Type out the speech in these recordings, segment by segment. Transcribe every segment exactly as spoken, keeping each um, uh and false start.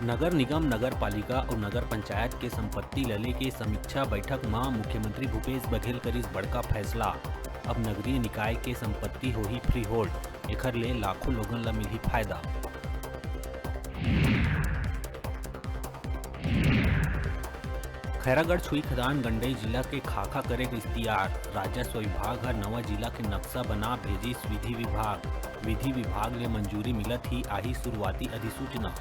नगर निगम, नगर पालिका अउ नगर पंचायत के संपत्ति ल लेके समीक्षा बैठक म मुख्यमंत्री भूपेश बघेल करिस बड़का फैसला। अब नगरीय निकाय के संपत्ति होही फ्री होल्ड, एखर ले लाखों लोगन ल मिलही फायदा। खैरागढ़ छुई खदान गंडई जिला के खाखा करे के इख्तियार, राजस्व विभाग ह नवा जिला के नक्शा बना भेजिस विधि विभाग। विधि विभाग ले मंजूरी मिलत ही आही शुरुआती अधिसूचना।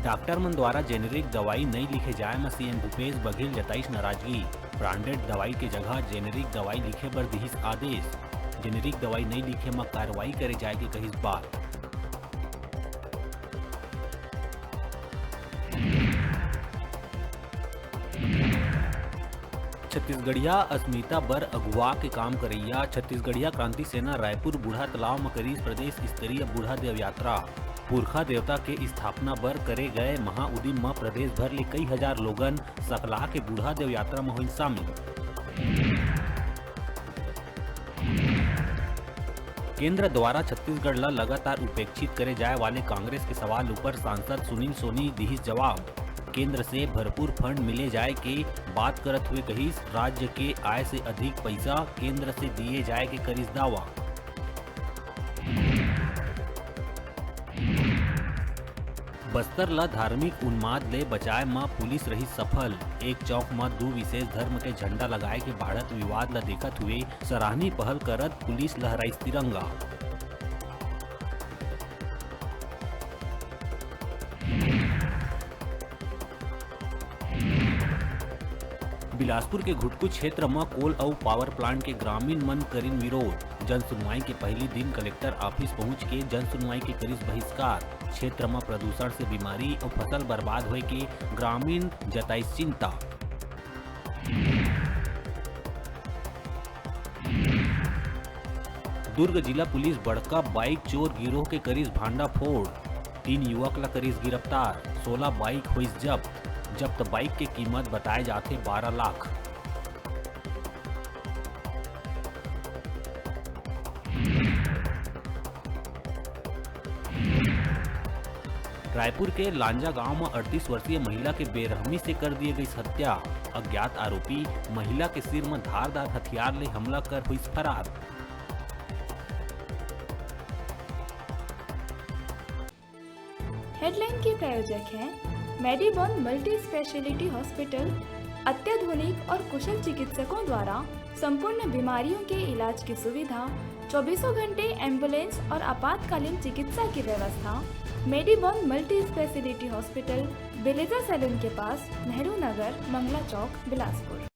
डॉक्टर मन द्वारा जेनेरिक दवाई नइ लिखे जाए म सीएम भूपेश बघेल जताइस नाराजगी। ब्रांडेड दवाई के जगह जेनेरिक दवाई लिखे बर दिहिस आदेश। जेनेरिक दवाई नइ लिखे म कार्रवाई करे जाए के कहिस बात। छत्तीसगढ़िया अस्मिता बर अगुवा के काम करइया छत्तीसगढ़िया क्रांति सेना रायपुर बूढ़ा तालाब म करिस प्रदेश स्तरीय बूढ़ा देव यात्रा। पुरखा देवता के स्थापना बर करे गए महाउदिम म प्रदेश भर ले कई हजार लोगन सकला के बूढ़ा देव यात्रा म होइन शामिल। केंद्र द्वारा छत्तीसगढ़ ल लगातार उपेक्षित करे जाए वाले कांग्रेस के सवाल ऊपर सांसद सुनील सोनी दिहिस जवाब। केंद्र से भरपूर फंड मिले जाए के बात करत हुए कहिस, राज्य के आय से अधिक पइसा केंद्र से दिए जाए के करिस दावा। बस्तर ल धार्मिक उन्माद ले बचाए म पुलिस रहिस सफल। एक चौक म दू विशेष धर्म के झंडा लगाए के बाढ़त विवाद ल देखत हुए सराहनीय पहल करत पुलिस लहराइस तिरंगा। बिलासपुर के घुटकू क्षेत्र म कोल अउ पावर प्लांट के ग्रामीण मन करिन विरोध। जन सुनवाई के पहली दिन कलेक्टर ऑफिस पहुंच के जन सुनवाई के करिस बहिष्कार। क्षेत्र म प्रदूषण से बीमारी अउ फसल बर्बाद होए के ग्रामीण जताइस चिंता। दुर्ग जिला पुलिस बड़का बाइक चोर गिरोह के करिस भांडाफोड़। तीन युवक ला करिस गिरफ्तार, सोलह बाइक होइस जब्त। जब्त बाइक के कीमत बताए जाथे बारह लाख। रायपुर के लांजा गांव म अड़तीस वर्षीय महिला के बेरहमी से कर दिए गई हत्या। अज्ञात आरोपी महिला के सिर म धारदार हथियार ले हमला कर होइस फरार। हेडलाइन के प्रायोजक हैं मेडीबॉन मल्टी स्पेशलिटी हॉस्पिटल। अत्याधुनिक और कुशल चिकित्सकों द्वारा संपूर्ण बीमारियों के इलाज की सुविधा, चौबीसों घंटे एम्बुलेंस और आपातकालीन चिकित्सा की व्यवस्था। मेडीबॉन मल्टी स्पेशलिटी हॉस्पिटल, बेलेजा सैलून के पास, नेहरू नगर, मंगला चौक, बिलासपुर।